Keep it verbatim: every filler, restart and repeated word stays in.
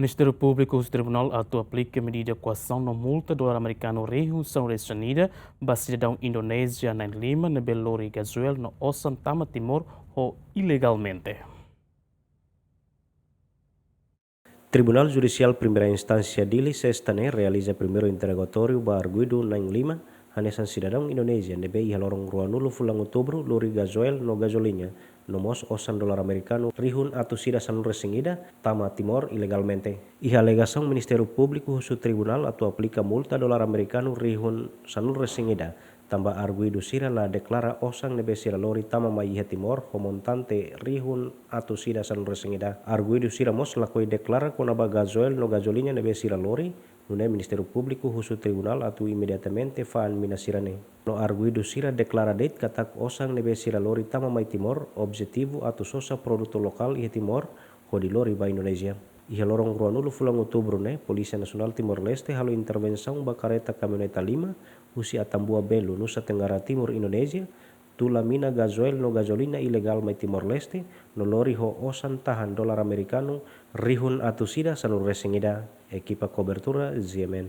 Ministériu Públiku husu Tribunál atu aplika medida koasaun no multa dolar amerikanu rihun sanulu-resin-ida ba sidadaun Indonézia na'in-lima ne'ebé lori gazoil no osan tama Timor ho ilegalmente. Tribunál Judisiál Primeira Instánsia Dili, Sesta ne'e, realiza primeiru interrogatóriu ba arguidu na'in-lima, hanesan sidadaun Indonézia ne'ebé iha loron ruanulu fulan Outubru lori gazoil no gazolina, no mós osan dolar amerikanu rihun atus ida sanulu-resin-ida tama Timor ilegalmente. Iha alegasaun, Ministériu Públiku husu Tribunál atu aplika multa dolar amerikanu rihun sanulu-resin-ida, tanba arguidu sira la deklara osan ne'ebé sira lori tama mai iha Timor ho montante rihun atus ida sanulu-resin-ida. Arguidu sira mós lakohi deklara kona-ba gazoil no gazolina ne'ebé sira lori, nune'e Ministériu Públiku husu Tribunál atu imediatamente fa'an mina sira-ne'e. No arguidu sira deklara de'it katak osan ne'ebé sira lori tama mai Timor, objetivu atu sosa produtu lokál iha Timor hodi lori ba Indonézia. Iha loron ruanulu fulan Outubru ne'e, Polísia Nasionál Timor-Leste halo intervensaun ba kareta kamioneta lima, husi Atambua Belu, Nusa Tenggara Timur, Indonézia, tula mina gazoil no gazolina ilegál mai Timor-Leste, no lori ho osan tahan dolar amerikanu rihun atus ida sanulu-resin-ida. Ekipa kobertura, G M N.